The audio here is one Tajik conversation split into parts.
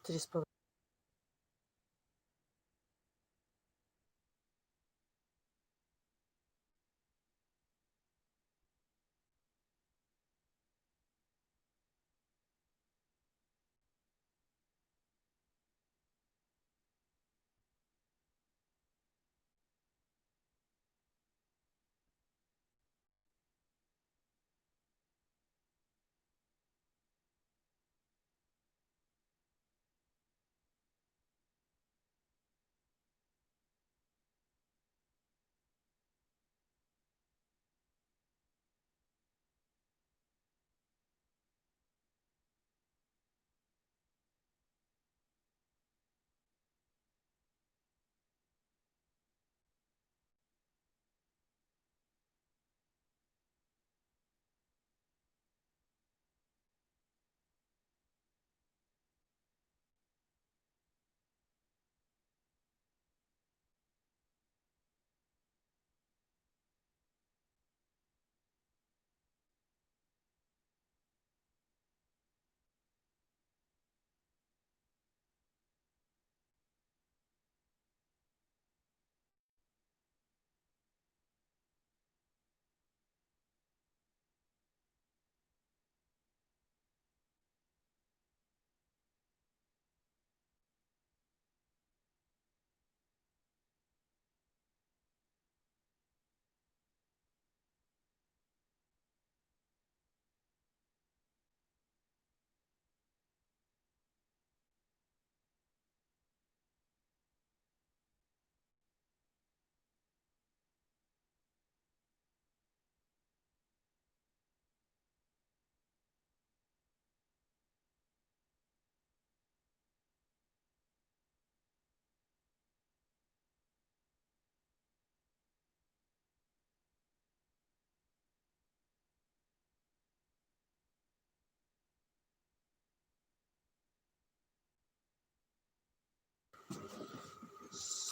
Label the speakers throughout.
Speaker 1: 3,5.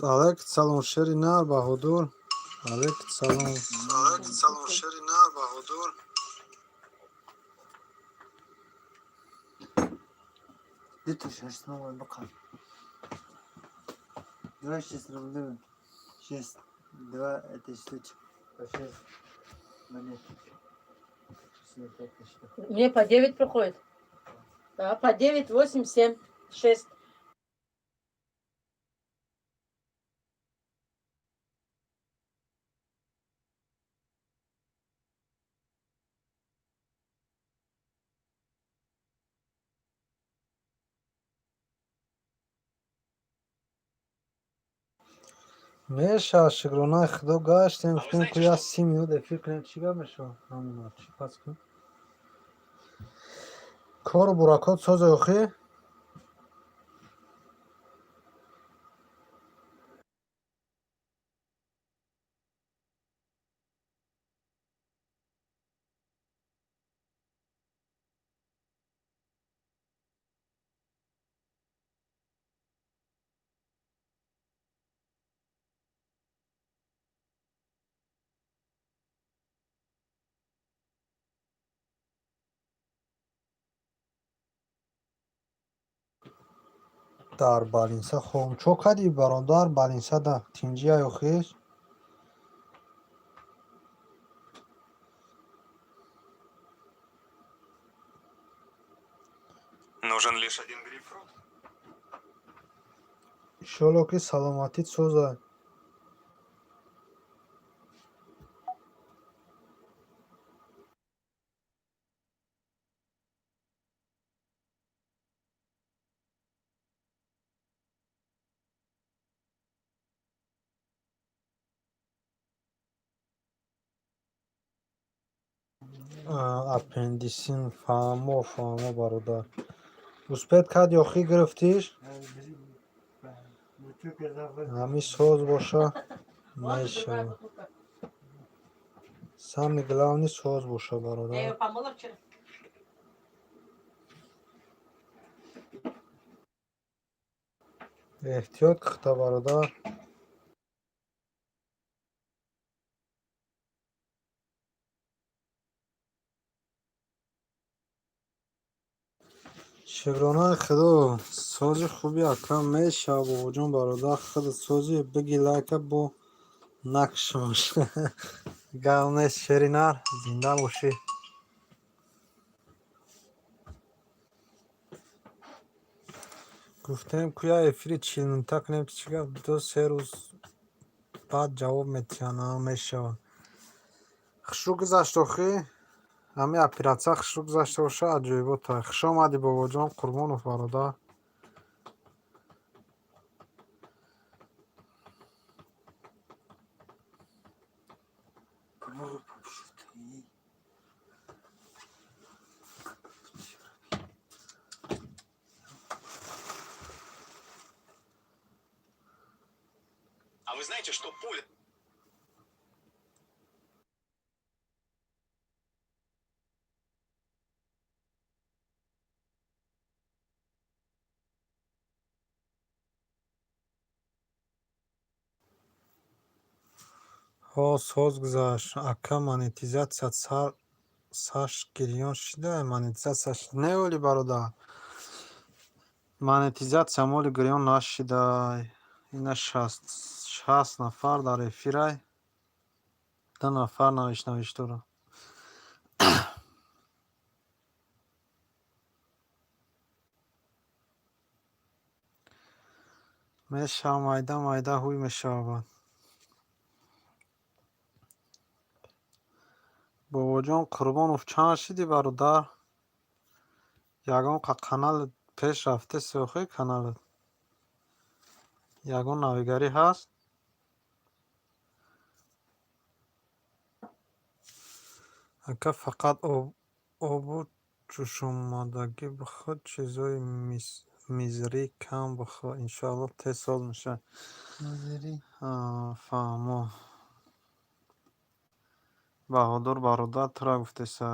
Speaker 2: Алейк салом, шери нар, Баҳодур. Алейк салом. Алейк салом, шери нар, Баҳодур.
Speaker 3: Дуто шашномай бақар. Два шесть равны шесть. Два это штучка. По шесть монет. 65 штук.
Speaker 1: Мне по 9 приходит. Да, по 9, 8, 7, 6.
Speaker 2: Меша, шукронаи Худо, гаштем, гуфтем, ку як 30 минут эфир кунем, чӣ гап мешавад? Ҳамона чӣ пас кун? Кору буракот созе охӣ? Дар больница хом чо кардӣ, бародар, больницада тинҷия ё хеш?
Speaker 4: Нужен лишь один грейпфрут.
Speaker 2: Иншолло, ки саломатит созад. Аппендисин, фаҳмо, фаҳмо, бародар. Успеть кард ё хӣ гирифтиш? Ҳамин соз боша мешавад. Самый главный соз боша,
Speaker 1: Я
Speaker 2: бародар.
Speaker 1: ее помыла вчера.
Speaker 2: Эҳтиёт кухта, бародар. Шукронаи Худо, сози хуби, ака. Мешава, бобоҷон, бародар, худат созӣ, биги лайка бо накшумаш. Гап нест, шери нар, зинда бошӣ. Гуфтем, ку як эфири 40 минута кунем, чӣ гап, 2-3 рӯз баъд ҷавоб метиҳанд. Мешава. Хушрӯ гузашт охӣ? Ҳамин оператсия хушрӯ гузашта боша, аҷоибота. Хуш омадӣ, бобоҷон Қурбонов, бародар.
Speaker 4: А вы знаете, что пуля
Speaker 2: Ҳо, соз гузашт, ака. Монетизатсия саш гирён шида, монетизатсия не, оли, бародар. Монетизатсия моли гирён нашидай. Ина 60 нафар дар эфирай. Ду нафар навишт навиштора. Мешава, майда майда ҳуй мешавад. Бобоҷон Қурбонов, чанд шидӣ, бародар? Ягон каналат пеш рафтеси охи, каналат? Ягон навигарӣ ҳаст? Ака, фақат обу ҷӯшомадагӣ бихӯр, чизои мизрӣ кам бихӯр, иншоаллоҳ тез соз мешавад. Фаҳмо. Баҳодур, бародар, тура гуфтеса.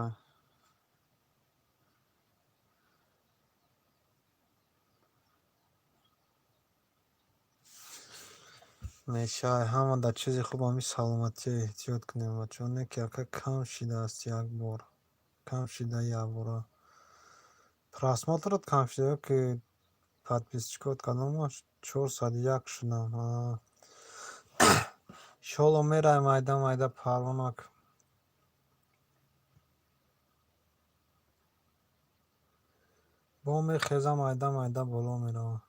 Speaker 2: Мешавад, ҳама дар чизи хуб, ҳамин саломатия эҳтиёт кунем, бачаҳо. Не ки, ака, кам шидааст як бор. Кам шида якбора. Просмотрот кам шида ё ки подписчикот кадомаш? 401 шудам. Иншоалло меравем майда майда, парво накун. Бо мехезам, майда майда боло меравам.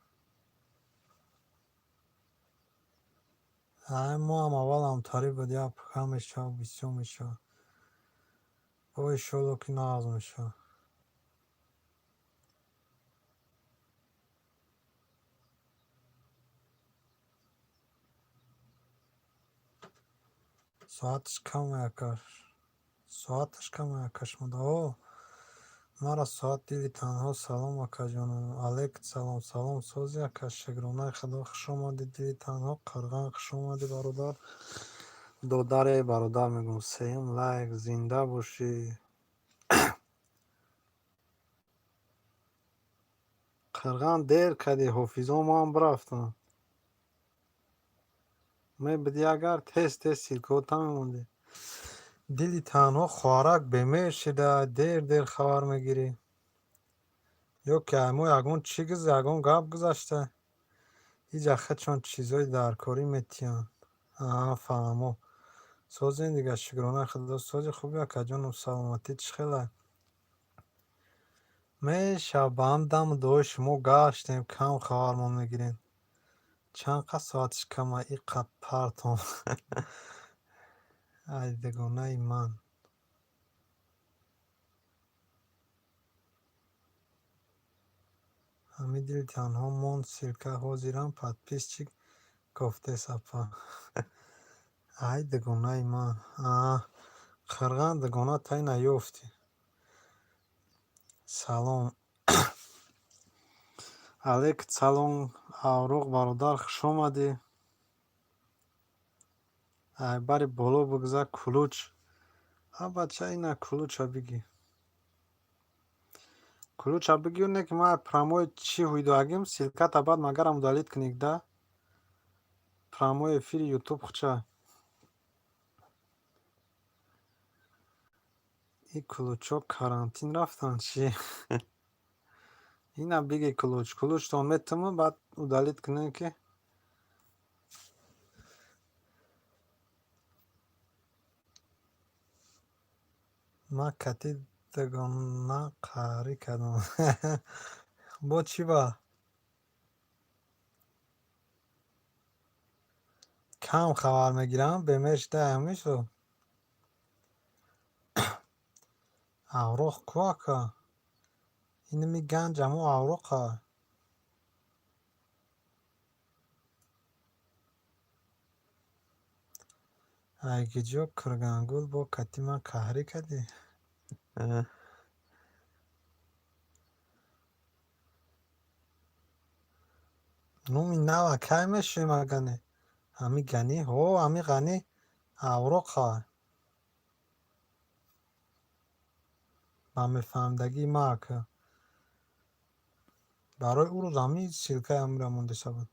Speaker 2: Ай, моам аввал ҳамтарӣ буд, як кам мешавад, бисёр мешавад. Бо иншоалло ки нағз мешавад. Соаташ каме, ака. Соаташ каме, ака, шумода. О, мара соат дили танҳо. Салом, акаҷонам. Алейк салом, салом, сози, ака, шукронаи Худо. Хуш омадӣ, дили танҳо. Қирған, хуш омадӣ, бародар. Додаре, бародар мегӯм. Сеюм лайк, зинда бошӣ. Қирған, дер кардӣ, ҳофизо, ман бирафтам. Мебудӣ агар, тез тез ссылкаҳота мемондӣ. Дили танҳо, хоҳарак бемер шида, дер дер хабар мегирӣ. Ё ки мо ягон чӣ, ягон гап гузашта? Иҷа худшон чизҳои даркорӣ метиҳанд. Аҳа, фаҳмо. Созем дигар, шукронаи Худо. Сози хуби, акаҷоном, саломатӣ чӣ хелай? Мешавад, ба ҳам даму дуои шумо гаштем, кам хабармон мегирем. Чанд қад соатиш кама, иқа партом. Ай, дугонаи ман. Ҳамин дили танҳо монд ссылка, ҳозирам подписчик кофтес, апа. Ай, дугонаи ман. Аа, қирған, дугона тай наёфтӣ. Салом. Алейк салом, Авруқ, бародар, хуш омадӣ. Ай, бари боло бигзар, ключ. А, бача, ина ключа бигӣ. Ключа бигир, не ки ман прямой чӣ ҳуйдоагим, ссылката баъд магарам удалить кунӣ да? Прямой эфири ютуб хуча. И ключҳо карантин рафтанд чӣ? Ина биги ключ. Ключтон метуму, баъд удалить кунем ки ман кати дугона қаҳрӣ кардам. Бо чӣ ба? Кам хабар мегирам, бемер шуда ҳамисо. Авроқ ку ака? Инами ганҷ ҳамо авроқа. Айгиҷо Киргангул бо кати ман қаҳрӣ кардӣ? Номи нава кай мешавем агане? Ҳами Ганӣ? Ҳо, ҳами Ғанӣ авроқа. Ба мефаҳмидагии ма ака. Барои ӯ рӯз ҳами ссылкаи ҳамира мондеса буд.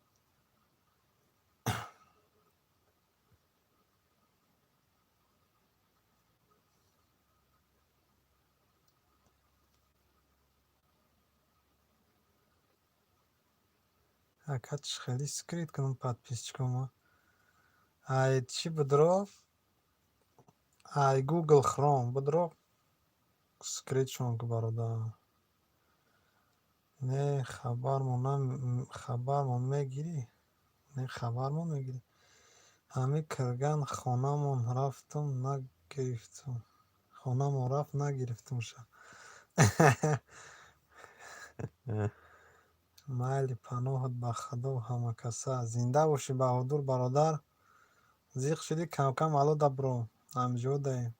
Speaker 2: Ака чӣ хеле скрыть кунам подписчикома? Ай чӣ будро? Ай Google Chrome будро скрытьшон ку бародар. Не хабармон мегирӣ? Не хабармон мегирӣ? Ҳами кирган хонамон рафтум нагирифтум. Хонамон рафт нагирифтумша. Майли паноҳат ба Худо ҳамакаса. Зинда бошӣ Баҳодур бародар. Зиқ шудӣ кам-кам ало дабро. Ҳамҷо даем.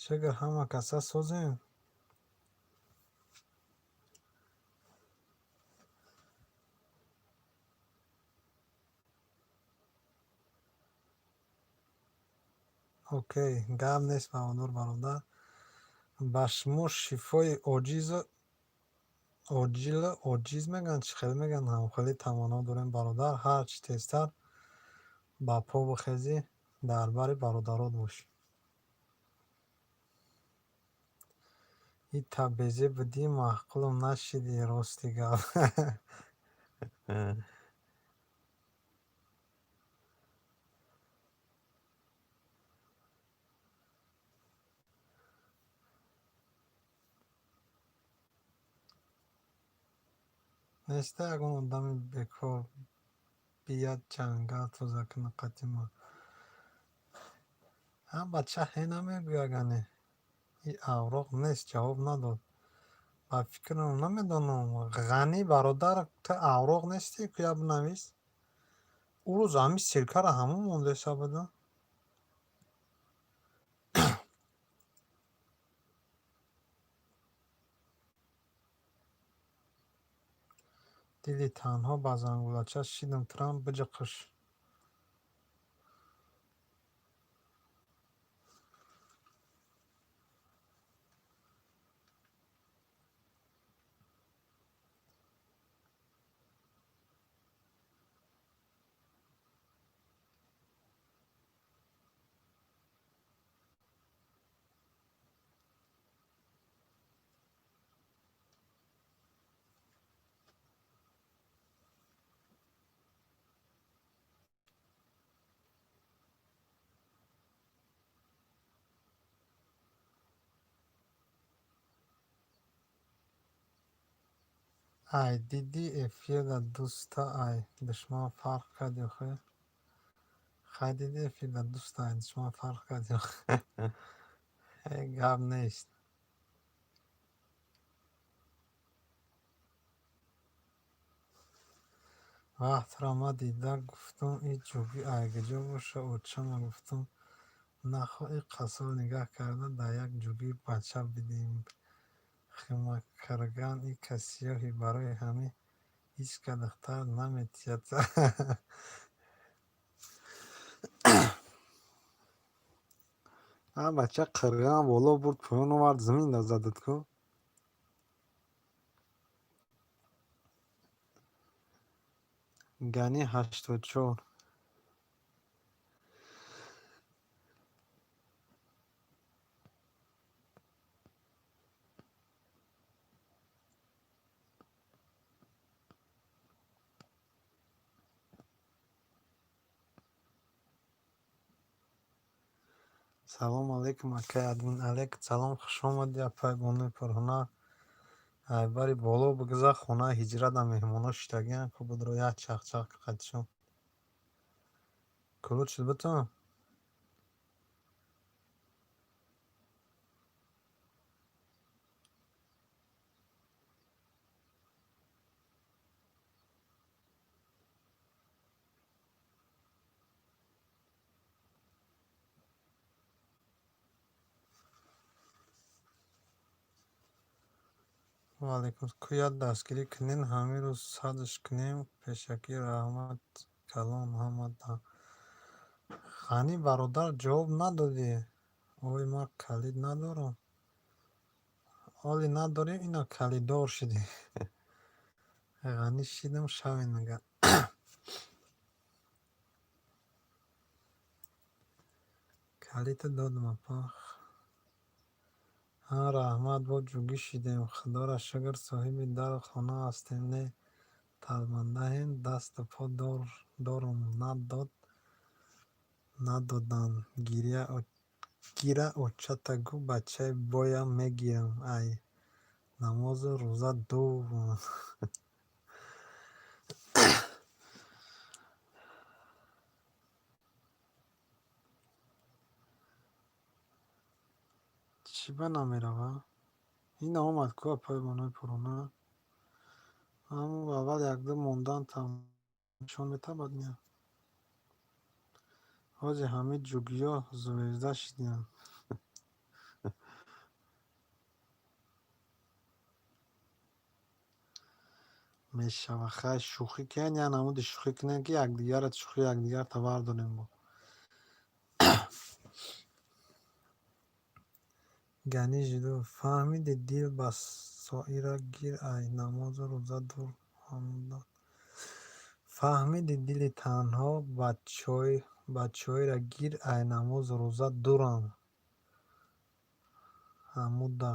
Speaker 2: Шукр ҳама каса созем. Окей, гап нест Баҳодур бародар. Ба шумо шифои оҷизу оҷилу оҷиз мегӯянд, чӣ хел мегӯянд, ҳамхелӣ таманно дорем бародар. Ҳар чӣ тезтар ба по бихезӣ, дар бари бародарот бош. Ита безеб будӣ, маъқулам нашидӣ, рости гап. Неста ягон одами бекор бияд ҷангал тоза кунад қати ман. Ҳа бача ҳе намегӯяд гане. И авроқ нест, ҷавоб надод. Ба фикрам намедонам. Ғанӣ бародар, ту авроқ нестӣ, ку я бинавис. Ӯ рӯз ҳами ссылкаро ҳамон мондеса буда. Дили танҳо ба зангулача шидам турам биҷиқш. Ай дидӣ эфирда дӯста ай душман фарқ кард ё хе? Хай дидӣ эфирда дӯста ай душман фарқ кард ё хе? Гап нест. Вақтро ма дида гуфтум и ҷугӣ ай куҷо боша, очама гуфтум нахо и қассоб нигаҳ карда дар як ҷугӣ бача бидим. Химакарган и касиёҳи барои ҳамин ҳеҷ ка духтар наметиҳад. А бача қирғам боло бурд, поён овард, замин задад ку. Гани 84. Салому алейкум, акай админ. Алейк салом, хушомадӣ, апай бонуи пурҳунар. Айбари боло бигзар, хонаи ҳиҷрата меҳмоно шиштагиам ку будро як чахчах қатишон. Ключ битон? Ва алейкум. Ку як дастгирӣ кунен, ҳамин рӯз садш кунем. Пешакӣ раҳмат калон ҳамада. Ғанӣ бародар, ҷавоб надодӣ. Ой, ман калид надорам. Оли надорем, ина калиддор шидем. Ғанӣ шидам, шавем мега. Калидта додам, апа. Ҳа, раҳмат, бо ҷугӣ шидем. Худоро шукр, соҳиби дару хона ҳастем. Не талбандаем, дасту по дорум надод надоданд. Гира очата гӯ, бачаи боям мегирам. Ай намозу рӯза дур. Чӣ ба намерава? Ина омад ку, апаи бонуи пурҳунар. Ҳамун аввал якду мондан там нишон метабад баъд меяд. Ҳози ҳамин ҷугиё звезда шидианд. Мешава, хай шӯхӣ кунед, як намуди шӯхӣ кунед, ки якдигарро шӯхии якдигарта бардорем бо. Ганӣ жиду фаҳмиди дил ба соира гир ай намозу рӯза дур ҳамдод. Фаҳмиди дили танҳо бачоира гир ай намозу рӯза дурам ҳамуда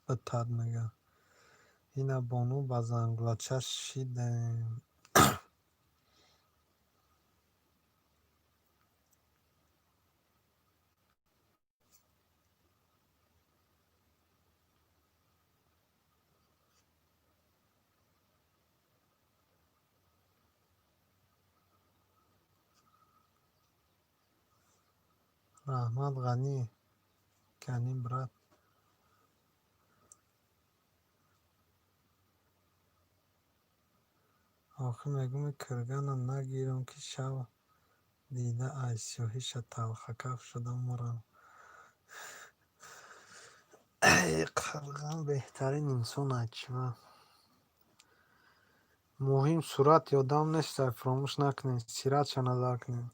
Speaker 2: битад мега. Ина бону ба зангулача шидем. Раҳмат, Ғанӣ. Кани, брат. Охир мегӯм, киргана нагирам, ки шав дида ай сиёҳиша талхакаф шуда мурам. Қирған беҳтарин инсон ай чива. Муҳим сурати одам нест, фаромӯш накунед, сиратша назар кунед.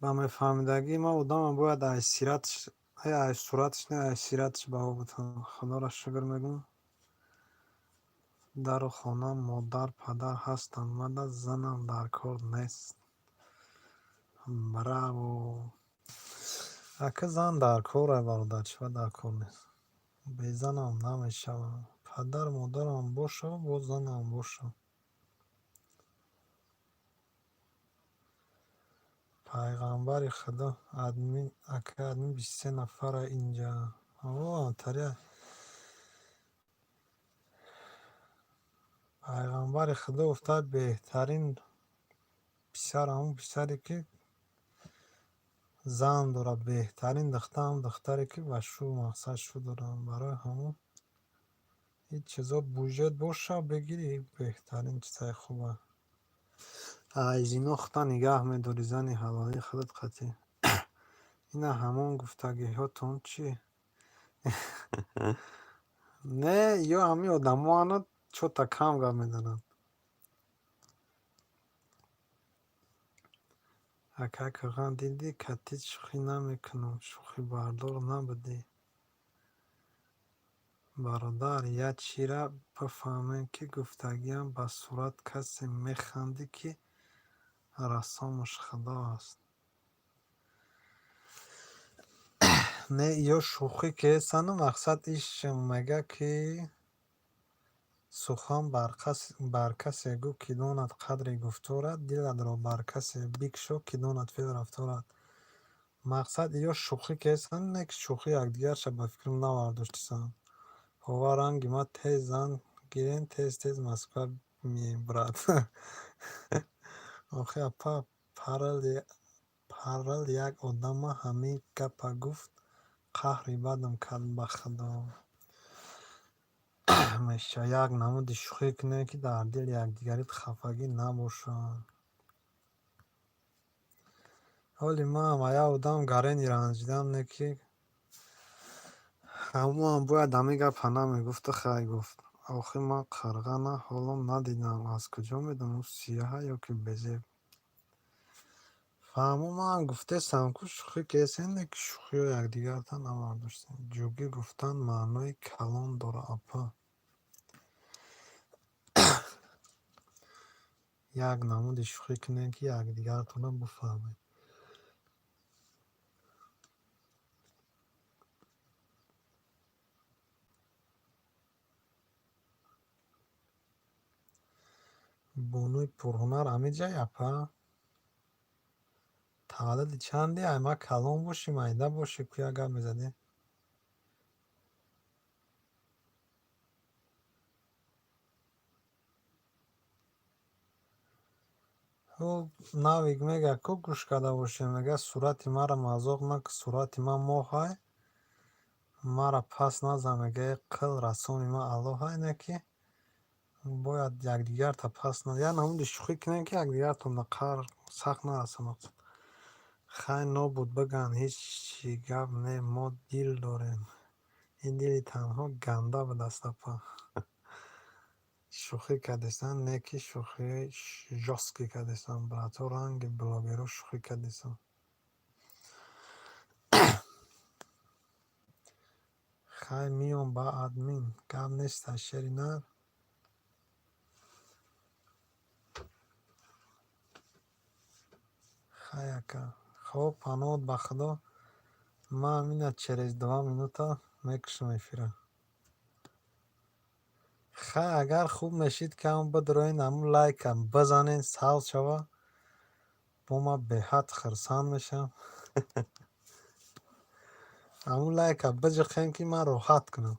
Speaker 2: Ба мефаҳмидагии ман одама бояд ай сиратш, ай сураташ не, ай сираташ баҳо бутам. Худоро шукр мегӯм. Дару хона, модар, падар ҳастанд, мада занам дар кор нест. Браво! Ака зан дар кор ай бародар, чива дар кор нест? Безанам намешавам. Падар модарам бошав, боз занам бошав. Пайғамбари Худо админ, ака админ 23 нафара инҷа. О, тария. Пайғамбари Худо гуфта, беҳтарин писар ҳамун писаре ки зан дорад, беҳтарин духтар ҳамун духтаре ки ба шу мақсад шу дорад. Барои ҳамун ҳеҷ чизо бюджет боша бигирӣ, беҳтарин чизаи хуба. Ай зино худта нигаҳ медорӣ, зани ҳалолии худат қатъӣ. Ина ҳамон гуфтагиҳотон чӣ? Не, ё ҳамин одамоана чота кам гап мезананд. Акай Кирған, дидӣ, катит шӯхӣ намекунам, шӯхибардор набудӣ. Бародар, як чира бифаҳмем, ки гуфтагиам ба сурат касе механдӣ, ки рассомаш Худо аст. Не, ё шӯхӣ кесану мақсад иш мега, ки сухан бар касе гӯ, ки донад қадри гуфторат, дилатро бар касе бикшо, ки донад феъл рафторат. Мақсад ё шӯхӣ кесанд, не ки шӯхӣ якдигарша ба фикрам навардоштисанд. Ҳова ранги ма тез зан гирен, тез тез Москва мием, брат. Охи апа, парал як одама ҳамин гапа гуфт, қаҳри бадам кард, ба худо. Мешавад як намуди шӯхӣ кунем, ки дар дили якдигарит хафагӣ набошад. Ҳоли ман як одам гарени ранҷидам, не ки ҳамоам бояд ҳамин гапа намегуфту хай гуфт. Охи ман қирғана ҳоло надидам, аз куҷо медонам ӯ сиёҳа ё ки безеб. Фаҳмо, ман гуфтесам ку шӯхӣ кесем, не ки шӯхиҳо якдигарта навардоштем. Ҷугӣ гуфтан маънои калон дора, апа. Як намуди шӯхӣ кунем, ки якдигартонро бифаҳмед. Бонуи пурҳунар ҳамиҷай, апа? Таваллуди чанде? Ай ма калон бошӣ, майда бошӣ, ку як гап мезадем. Ӯ навик мега, ку гӯш карда бошем, мега сурати маро мазоқ наку, сурати ман моҳай, мара пас назан, мега э қил расоми ман аллоҳай, не ки бояд якдигарта пас на як намуди шӯхӣ кунем, ки якдигартонда қаҳр сахт нараса мақсад. Хай нобуд биган, ҳеҷ чӣ гап не, мо дил дорем. Ин дили танҳо ганда будаст, апа. Шӯхӣ кардестан, не ки шӯхиҳои жёсткий кардестан, братҳо, ранги блогерҳо шӯхӣ кардестан. Хай миём ба админ, гап неста, шери нар. Хай ака. Хоб, паноҳат ба худо. Ман ҳамина через 2 минута мекушам эфира. Хай, агар хуб мешид, ки ҳамн бидроен, ҳамун лайка бизанен, савз шава, бо ман беҳад хурсанд мешавам. Ҳамун лайка биҷиқем, ки ман роҳат кунам.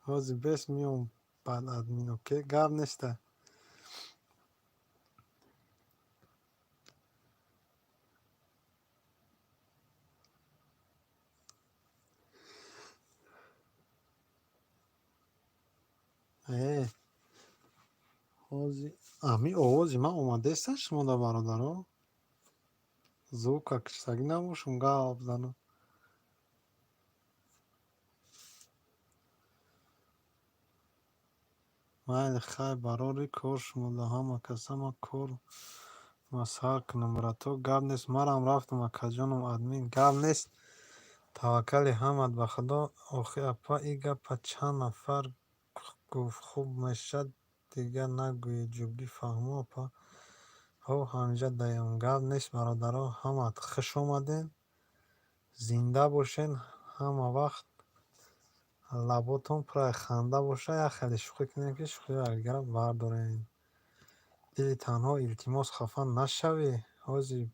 Speaker 2: Ҳозир бес меом баъд админ, окей? Гап неста. Э, ҳозир ҳамин овози ман омадеста шумода, бародаро? Звука киштагӣ набошум, гап занам. Майли, хай, барори кор шумода ҳама каса ман кор масҳар кунам, брато, гап нест. Марам рафтам, акаҷонам админ, гап нест. Таваккали ҳамат ба худо. Охи апа, ин гапа чанд нафар гуфт, хуб мешад дигар нагӯӣ, ҷугӣ, фаҳмо, апа? Ҳо, ҳамиҷа даём. Гап нест, бародаро, ҳамат хуш омаден. Зинда бошен, ҳама вақт лаботон пурай ханда боша, як хеле шӯхӣ кунем, ки шӯхиҳои якдигарро бардорем. Дили танҳо, илтимос, хафа нашавӣ. Ҳозир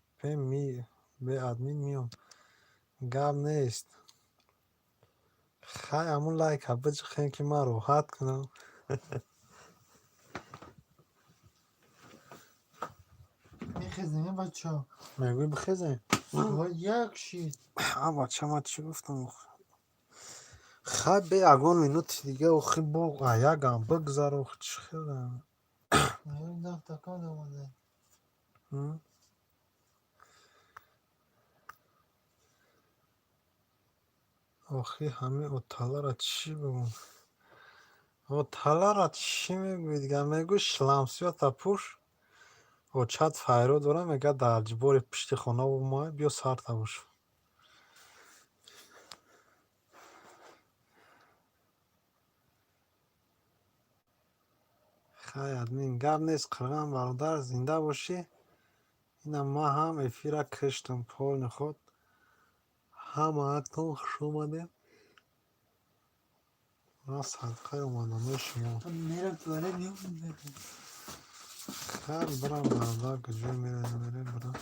Speaker 2: бе админ меом. Гап нест. Хай, ҳамун лайка биҷиқем, ки ман роҳат кунам.
Speaker 3: Мехезем, бачаҳо.
Speaker 2: Мегӯӣ бихезем?
Speaker 3: Соат 1 шид.
Speaker 2: А бача, ман чӣ гуфтам охи? Хай, бе ягон минути дига, охи, бо ягам бигзар, охи, чӣ хела?
Speaker 3: 10 такон омада.
Speaker 2: Охи ҳамин оталара чӣ бигӯм? Оталара чӣ мегӯӣ дигар? Мегӯӣ шламсиёта пӯш, очат файро дора, мега дар ҷибори пишти хона омай, биё сарта бош. Хай, админ, гап нест, қирған бародар, зинда бошӣ. Ина ман ҳам эфира киштам полный худ. Ҳамаатон хуш омадед. Ман садқаи омаданои шумо.
Speaker 3: Мерам туалет, меом.
Speaker 2: Хайр, бирам, бародар, куҷо меравӣ, намеравӣ, бирам.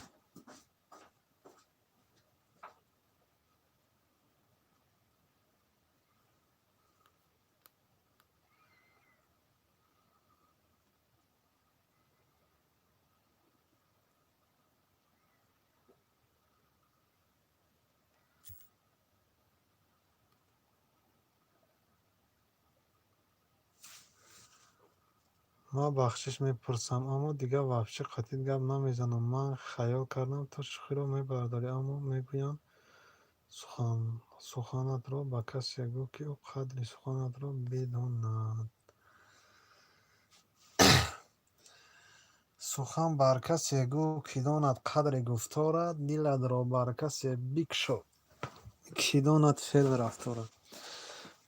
Speaker 2: Ман бахшиш мепурсам, аммо дигар вообще қатъи гап намезанам. Ман хаёл кардам, ту шӯхиро мебардорӣ, аммо мегӯянд, суханатро ба касе гӯ, ки ӯ қадри суханатро бидонад. Сухан бар касе гӯ, ки донад қадри гуфторат, дилатро бар касе бикшо, ки донад феъл рафторат.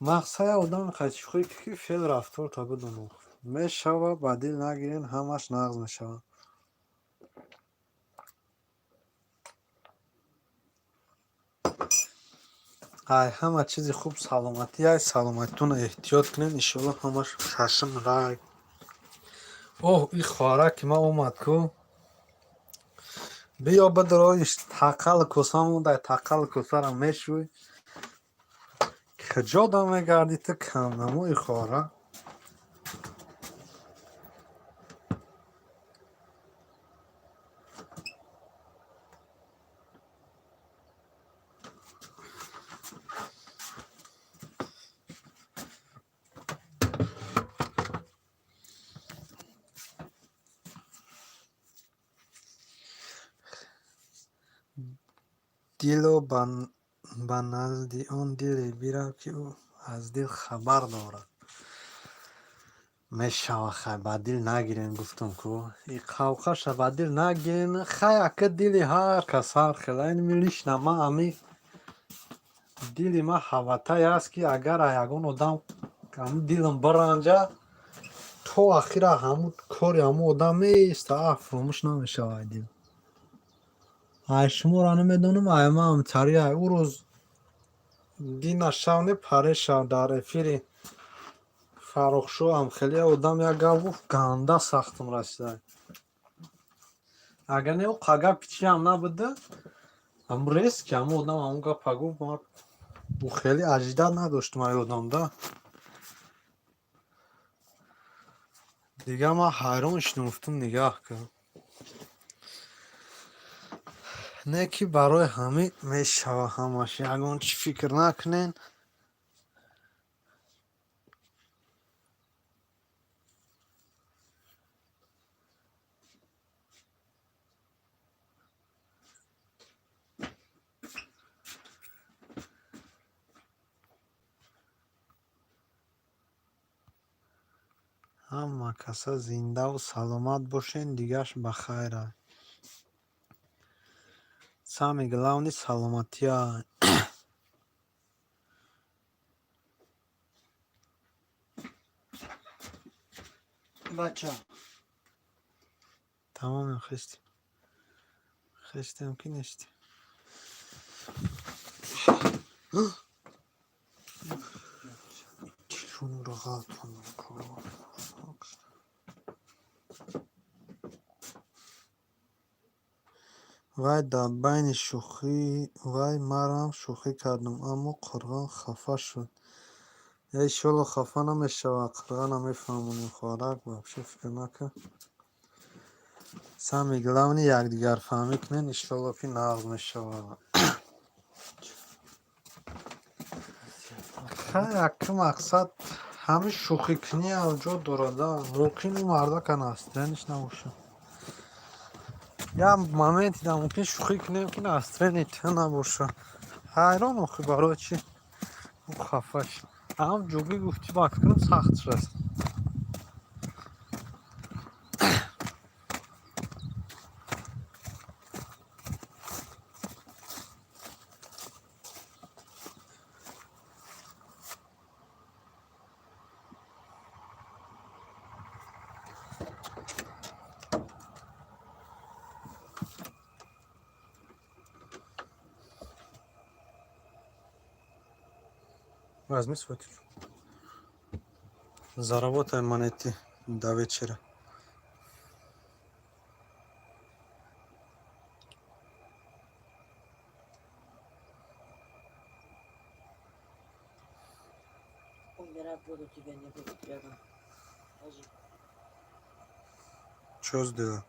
Speaker 2: Мақсади одам шӯхӣ, ки феъл рафторта бидонад. Мешава, ба дил нагирен, ҳамаш нағз мешавад. Ай ҳама чизи хуб саломатӣ, ай саломатитонро эҳтиёт кунед, иншоалло ҳамаш шашм рай. Оҳ, и хоҳараки ман омад ку. Биё, бидро, тақали коса мондай, тақали косаро мешӯй. Куҷо да мегардӣ ту, камнамои хоҳара? Дило, ба назди он диле бирав, ки ӯ аз дил хабар дорад. Мешава, хай, ба дил нагирен, гуфтам ку. И қавқаша ба дил нагирен, хай, ака, дили ҳар кас ҳар хел. Айн лично ман ами дили ман ҳаватае аст, ки агар ягон одам ҳамун дилам биранҷа, то ахира ҳамун кори ҳамун одам меиста, фуромӯш намешавад дил. Ай шуморо намедонам, ай ман тари ай ӯ рӯз дина шав не, паре шав, дар эфири Фаррухшоҳам хеле одам як гап гуфт, ганда сахтам расида. Агар не, ӯ гапи чиам набуда, ҳамун резки ҳамун одам ҳамун гапа гуфт, ман ӯ хеле ожидать надоштам ай одамда. Дигар ман ҳайрон шудам, гуфтам, нигаҳ кун. Не ки барои ҳамин мешава ҳамаш, ягон чӣ фикр накунен. Ҳама каса зиндаву саломат бошен, дигаш ба хайр. Самое главное саломатия.
Speaker 3: Бача.
Speaker 2: Тамомем, хестем. Хестем ки нестем. Телефонро ғалтонам. Вай дар байни шӯхӣ, вай марам шӯхӣ кардам, аммо қурғон хафа шуд. Иншоалло хафа намешавад, қурғона мефаҳмонем, хоҳарак, вообще фикр накун. Самое главное якдигарфаҳмӣ кунед, иншоалло ки нағз мешавад. Хай, ака, мақсад ҳамин шӯхикунӣ ҷо дорада, мумкин ӯ мардака настроение ш набошад. Як моменте да мумкин шӯхӣ кунем, ки настроение ту набошад. Ҳайрон охи, барои чӣ ӯ хафа шуд. Ҳам ҷугӣ гуфтӣ, ба фикрам сахт шудааст. Возьми свой телефон. Заработай монеты до вечера.
Speaker 1: Умирать буду, тебя не будет рядом. Скажи.
Speaker 2: Чё сделал?